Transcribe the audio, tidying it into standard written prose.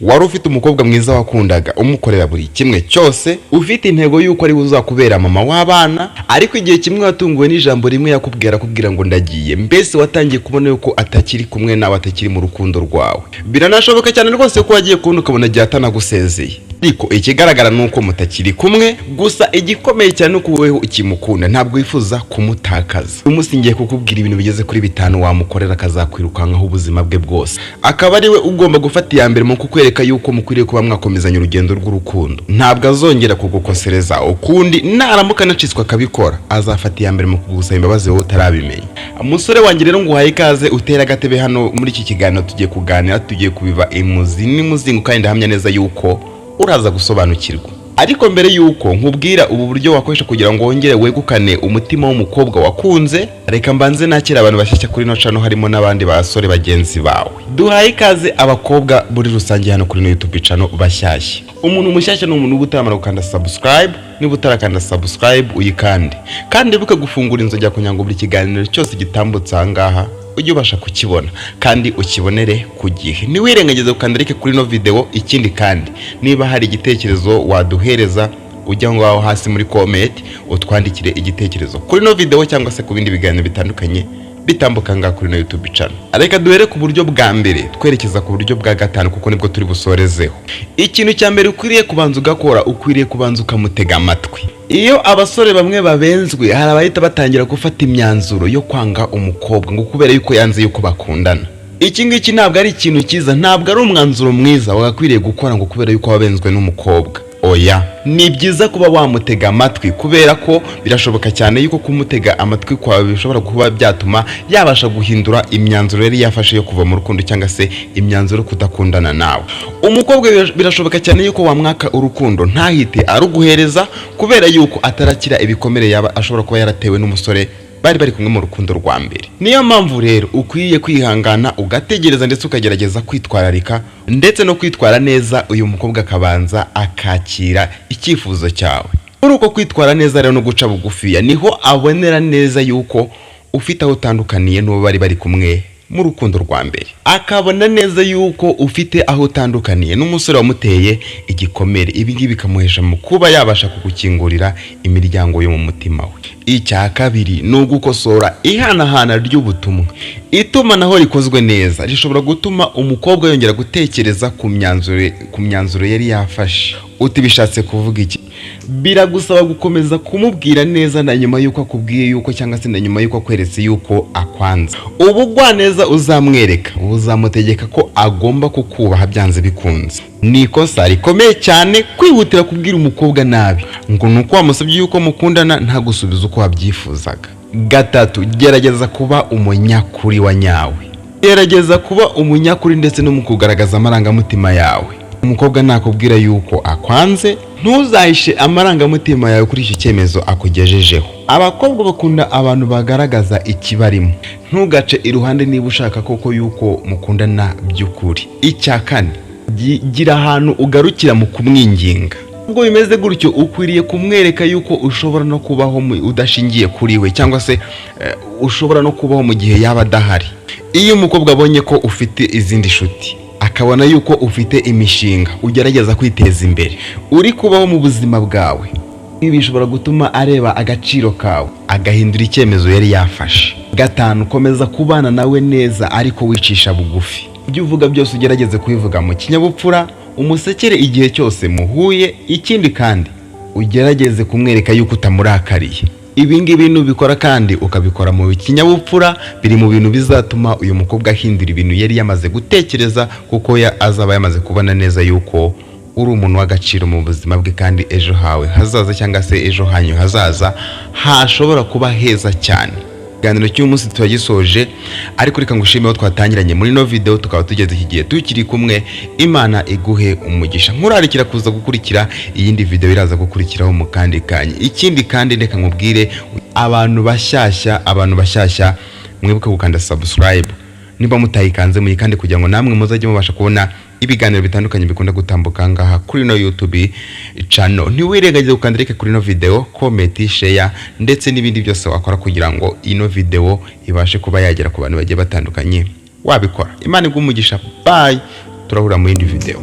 Wari ufite umukobwa mwiza wakundaga, umukorera buri kimwe cyose, ufite intego y'uko ari we uzakubera mama w'abana. Ariko igihe kimwe watunguwe n'ijambo rimwe yakubwira, akubwira ngo "Ndagiye." Mbese watangiye kubona yuko atakiri kumwe nawe, atakiri mu rukundo rwawe. Biranashoboka cyane rwose ko wagiye kubona ukabona agiye atanagusezeye, ariko ikigaragara ni uko mutakiri kumwe. Gusa igikomeye cyane ni uko wowe ukimukunda, ntabwo wifuza kumutakaza. Uyu munsi ngiye kukubwira ibintu bigeze kuri bitanu wamukorera akazakwirukankaho ubuzima bwe bwose, akaba ari we ugomba gufata iya mbere mu kukwereka yuko mukwiriye kuba mwakomezanya urugendo rw'urukundo. Ntabwo azongera kugukosereza ukundi. Naramuka anacitswe akabikora, azafata iya mbere mu kugusaba imbabazi wowe utarabimenya. Umusore wanjye rero, nguhaye ikaze, utera agatebe hano muri iki kiganiro. Tugiye kuganira, tugiye kubiva imuzi n'imuzingo, kandi ndahamya neza yuko uraza gusobanukirwa. Ariko mbere y'uko nkubwira ubu buryo wakoresha kugira ngo wongere wegukane umutima w'umukobwa wakunze, reka mbanze nakira abantu bashyashya kuri ino channel, harimo n'abandi basore bagenzi bawe. Duhaye ikaze abakobwa muri rusange hano kuri ino YouTube channel bashyashya. Umuntu mushyashya ni umuntu uba utaramara gukanda subscribe. Niba utarakanda subscribe, uyikande, kandi wibuke gufungura inzogera kugira ngo buri kiganiro cyose gitambutse aha ngaha ujye ubasha kukibona kandi ukibonere ku gihe. Ntiwirengagize gukanda like kuri ino video. Ikindi kandi, niba hari igitekerezo waduhereza, ujya aho ngaho hasi muri comment utwandikire igitekerezo kuri ino video cyangwa se ku bindi biganiro bitandukanye bitambuka ngaha kuri ino YouTube channel. Reka duhere ku buryo bwa mbere twerekeza ku buryo bwa gatanu, kuko nibwo turi busorezeho. Ikintu cya mbere ukwiriye kubanza ugakora, ukwiriye kubanza ukamutega amatwi. Iyo abasore bamwe babenzwe, hari abahita batangira gufata imyanzuro yo kwanga umukobwa ngo kubera yuko yanze yuko bakundana. Iki ngiki ntabwo ari ikintu cyiza, ntabwo ari umwanzuro mwiza wagakwiriye gukora ngo kubera yuko wabenzwe n'umukobwa. Oya, ni byiza kuba wamutega amatwi, kubera ko birashoboka cyane yuko kumutega amatwi kwawe bishobora kuba byatuma yabasha guhindura imyanzuro yari yafashe yo kuva mu rukundo cyangwa se imyanzuro yo kudakundana nawe. Umukobwa birashoboka cyane yuko wamwaka urukundo ntahite aruguhereza, kubera yuko atarakira ibikomere yaba ashobora kuba yaratewe n'umusore bari bari kumwe mu rukundo rwa mbere. Niyo mpamvu rero ukwiye kwihangana, ugategereza, ndetse ukagerageza kwitwararika ndetse no kwitwara neza, uyu mukobwa akabanza akakira icyifuzo cyawe. Muri uko kwitwara neza rero no guca bugufiya, niho abonera neza yuko ufite aho utandukaniye n'uwo bari bari kumwe mu rukundo rwa mbere, akabona neza yuko ufite aho utandukaniye n'umusore wamuteye igikomere. Ibi ngibi bikamuhesha mu kuba yabasha kugukingurira imiryango yo mu mutima we. Icya kabiri ni ugukosora ihanahana ry'ubutumwa. Itumanaho rikozwe neza rishobora gutuma umukobwa yongera gutekereza ku myanzuro yari yafashe. Uti bishatse kuvuga iki? Biragusaba gukomeza kumubwira neza na nyuma y'uko akubwiye yuko, cyangwa se na nyuma y'uko akweretse yuko akwanze. Ubugwaneza uzamwereka buzamutegeka ko agomba kukubaha byanze bikunze. Ni ikosa rikomeye cyane kwihutira kubwira umukobwa nabi ngo ni uko wamusabye yuko mukundana ntagusubize uko wabyifuzaga. Gatatu, gerageza kuba umunyakuri wa nyawe. Gerageza kuba umunyakuri ndetse no mu kugaragaza amarangamutima yawe. Umukobwa nakubwira yuko akwanze, ntuzahishe amarangamutima yawe kuri icyo cyemezo akugejejeho. Abakobwa bakunda abantu bagaragaza ikibarimo. Ntugace iruhande niba ushaka koko yuko mukundana by'ukuri. Icya kane, gira ahantu ugarukira mu kumwinginga. Ubwo bimeze gutyo, ukwiriye kumwereka yuko ushobora no kubaho udashingiye kuri we, cyangwa se ushobora no kubaho mu gihe yaba adahari. Iyo umukobwa abonye ko ufite izindi nshuti, akabona yuko ufite imishinga, ugerageza kwiteza imbere, uri kubaho mu buzima bwawe, ibi bishobora gutuma areba agaciro kawe, agahindura icyemezo yari yafashe. Gatanu, komeza kubana nawe neza ariko wicisha bugufi. Ibyo uvuga byose ugerageze kubivuga mu kinyabupfura, umusekere igihe cyose muhuye. Ikindi kandi, ugerageze kumwereka yuko utamurakariye. Ibi ngibi nubikora kandi ukabikora mu kinyabupfura, biri mu bintu bizatuma uyu mukobwa ahindura ibintu yari yamaze gutekereza, kuko azaba yamaze kubona neza yuko uri umuntu w'agaciro mu buzima bwe, kandi ejo hawe hazaza cyangwa se ejo hanyu hazaza hashobora kuba heza cyane. Ikiganiro cy'uyu munsi turagisoje, ariko reka ngushime aho twatangiranye muri ino video tukaba tugeze iki gihe tukiri kumwe. Imana iguhe umugisha. Nkurarikira kuza gukurikira iyindi video iraza gukurikiraho mu kandi kanya. Ikindi kandi, reka nkubwire abantu bashyashya, abantu bashyashya, mwibuke gukanda subscribe niba mutayikanze, muyikande kugira ngo namwe muzajye mubasha kubona ibiganiro bitandukanye bikunda gutambuka ngaha kuri ino YouTube channel. Ntiwirengagize gukanda like kuri ino video, comment, share ndetse n'ibindi byose wakora kugira ngo ino video ibashe kuba yagera ku bantu bagiye batandukanye, wabikora. Imana iguhe umugisha. Bye, turahura mu yindi video.